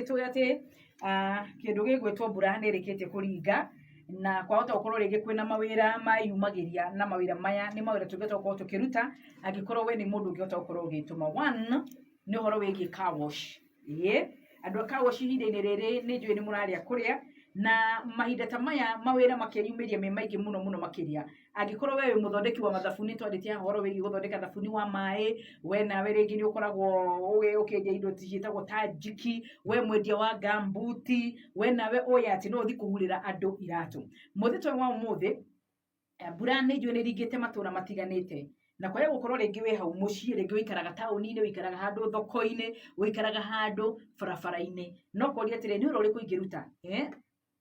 Nĩ tũĩ atĩ kĩndũ gĩgwĩtwo mbura nĩ ĩrĩkĩtie kũringa, na kwahota gũkorwo rĩngĩ kwĩna mawĩra meyumagĩria, na mawĩra maya nĩ mawĩra tũngĩhota gũkorwo tũkĩruta angĩkorwo we nĩ mũndũ ũngĩhota gũkorwo ũgĩtũma. One, nĩ ũhoro wĩgiĩ car wash. Ĩĩ, andũ a car wash ihinda-inĩ rĩrĩ nĩ njũĩ nĩ mũrarĩa kũrĩa, na mahinda ta maya mawĩra makeyumĩria me maingĩ mũno mũno makĩria. Angĩkorwo we wĩ mũthondeki wa mathabuni, twarĩtie haha ũhoro wĩgiĩ gũthondeka thabuni wa maĩ, we nawe rĩngĩ nĩ ũkoragwo ũkĩendia indo ciĩtagwo ta njiki, we mwendia wa gambuti, we nawe ũĩ atĩ no ũthiĩ kũhurĩra andũ iratũ. Mũthĩ ta ũyũ wa ũmũthĩ, mbura nĩ njũĩ nĩ ĩringĩte matũra matiganĩte, na kwaya gũkorwo rĩngĩ wĩ hau mũciĩ, rĩngĩ ũikaraga taũni-inĩ, ũikaraga handũ thoko-inĩ, ũikaraga handũ barabara-inĩ, no ũkoria atĩrĩrĩ, nĩ wĩra ũrĩkũ ingĩruta?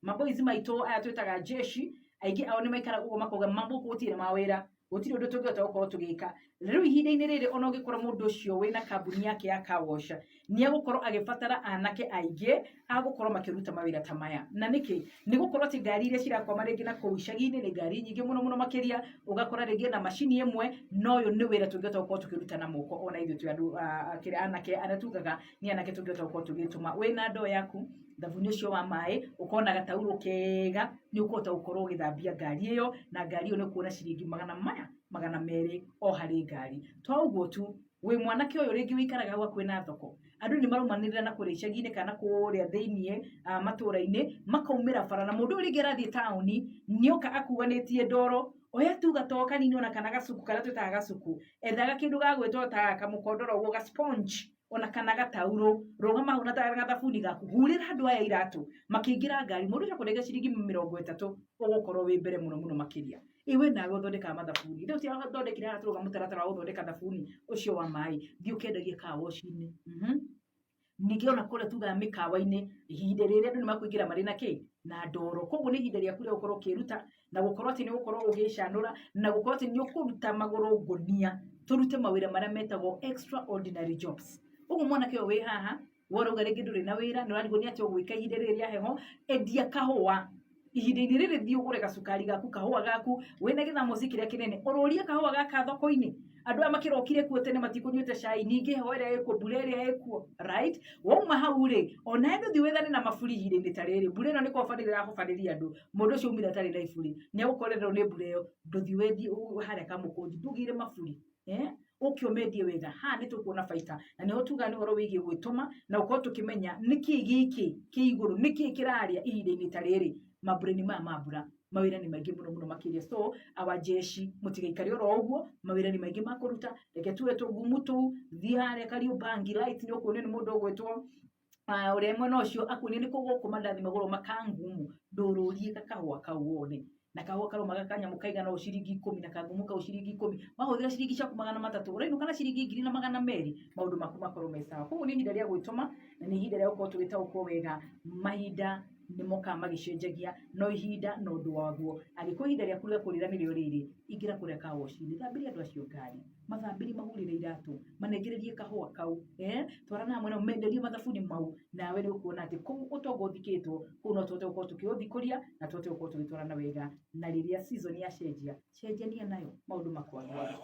Maboys maitũ aya twĩtaga jeshi, aingĩ ao nĩ maikaraga ũguo makauga ma gũkũ gũtirĩ mawĩra, gũtirĩ ũndũ tũngĩhota gũkorwo tũgĩka. Rĩu ihinda-inĩ rĩrĩ ona ũngĩkora mũndũ ũcio wĩna kambuni yake ya car wash, nĩ egũkorwo agĩbatara anake aingĩ a gũkorwo makĩruta mawĩra ta maya. Na nĩkĩ? Nĩ gũkorwo atĩ ngari iria cirakwama rĩngĩ na kũu icagi-inĩ nĩ ngari nyingĩ mũno mũno makĩria, ũgakora rĩngĩ ena macini ĩmwe, na ũyũ nĩ wĩra tũngĩhota gũkorwo tũkĩruta na moko ona ithuĩ twĩ andũ kĩrĩa anake arĩa tugaga nĩ anake tũngĩhota gũkorwo tũgĩtũma. Wĩna ndoo yaku, thabuni ũcio wa maĩ, ũkorwo na gataurũ kega, nĩ ũkũhota gũkorwo ũgĩthambia ngari ĩyo, na ngari ĩyo nĩ ũkuona ciringi magana maya, 200 o harĩ ngari. To ũguo tu, wĩ mwanake ũyũ rĩngĩ wĩikaraga hau hakuhĩ na thoko, andũ nĩ maraumanĩrĩra na kũrĩa icagi-inĩ kana kũrĩa thĩiniĩ matũra-inĩ, makaumĩra bara na mũndũ ũyũ rĩngĩ arathiĩ taũni, nĩoka akuanĩtie ndoro, oya tu gatoo kanini ona kana gacuku karĩa twĩtaga gacuku, ethaga kĩndũ ga gwĩtwo ta kamũkondoro ũguo ga sponge ona kana gataurũ, rũgama hau na gathabuni gaku, hurĩra andũ aya iratũ, makĩingĩra ngari, mũndũ ũcio akũnengera ciringi 30, ũgũkorwo wĩ mbere mũno mũno makĩria. Ĩ we nawe ũthondekaga mathabuni, rĩu ũthondekire haha tũrauga mũtaratara wa gũthondeka thabuni ũcio wa maĩ, thiĩ ũkendagie car wash-inĩ. Ningĩ ona kũrĩa tugaga mĩkawa-inĩ, ihinda rĩrĩ andũ nĩ makũingĩra marĩ na kĩ? Na ndoro. Koguo nĩ ihinda rĩaku rĩa gũkorwo ũkĩruta na gũkorwo atĩ nĩ ũgũkorwo ũgĩcanũra na gũkorwo atĩ nĩ ũkũruta magũrũ ngũnia, tũrute mawĩra marĩa metagwo extraordinary jobs. Ũguo mwanake ũyũ wĩ haha, we ũrauga rĩngĩ ndũrĩ na wĩra, nĩ ũrarigwo nĩ atĩa ũgwĩka ihinda rĩrĩ rĩa heho, endia kahũa. Ihinda-inĩ rĩrĩ thiĩ ũgũre gacukari gaku, kahũa gaku, wĩna gĩthamoci kĩrĩa kĩnene, ũrũrie kahũa gaka thoko-inĩ. Andũ aya makĩrokire kuo tene matikũnyuĩte cai, ningĩ heho ĩrĩa ĩkuo, mbura ĩrĩa ĩkuo, right? Wauma hau rĩ, onawe ndũthiĩ wethane na maburi ihinda-inĩ ta rĩrĩ, mbura ĩno nĩ kũhobanĩria ĩrahobanĩria andũ, mũndũ ũcio aumire atarĩ na iburi, nĩ egũkorererwo nĩ mbura ĩyo, ndũthiĩ wendie harĩa Kamũkũnji, ndũgĩre maburi, eh? Ũke ũmendie wega, haha nĩ tũkuona baita, na nĩho tugaga nĩ ũhoro wĩgiĩ gwĩtũma na gũkorwo tũkĩmenya nĩkĩ gĩkĩ kĩ igũrũ, nĩkĩ kĩrarĩa ihinda-inĩ ta rĩrĩ, mambura-inĩ maya ma mbura, mawĩra nĩ maingĩ mũno mũno makĩria. So our jeshi, mũtigaikare oro ũguo, mawĩra nĩ maingĩ ma kũruta, reke tuoe tũngumu tũu, thiĩ harĩa Kariobangi light nĩ ũkuonio nĩ mũndũ ũgwĩtwo ũrĩa mwena ũcio akuonie nĩ kũ gũkũ mandathi magũragwo makangumu, ndũrũrie gakahũa kau wone. Na kahũa karauma gakanyamũ kaigana ũũ ciringi 10 na kangumu kau ciringi 10, wahũthĩra ciringi ciaku 300 ũrainũka na ciringi 1200, maũndũ maku makorwo me sawa. Koguo nĩ ihinda rĩa gwĩtũma na nĩ ihinda rĩa gũkorwo tũgĩtaũkwo wega mahinda nĩ mokaga magĩcenjagia no ihinda na ũndũ waguo. Angĩkorwo ihinda rĩaku rĩa kũrĩra nĩrĩo rĩrĩ, ingĩra kũrĩa car wash-inĩ, thambĩria andũ acio ngari, mathambĩrie mahurĩre iratũ, manengererie kahũa kau, twarana hamwe nao, menderie mathabuni mau, nawe nĩ ũkuona atĩ kũu ũtonga ũthikĩtwo, kũu no tũhote gũkorwo tũkĩũthikũria na tũhote gũkorwo tũgĩtwarana wega, na rĩrĩa season yacenjia, cenjania nayo maũndũ makwagĩrĩre.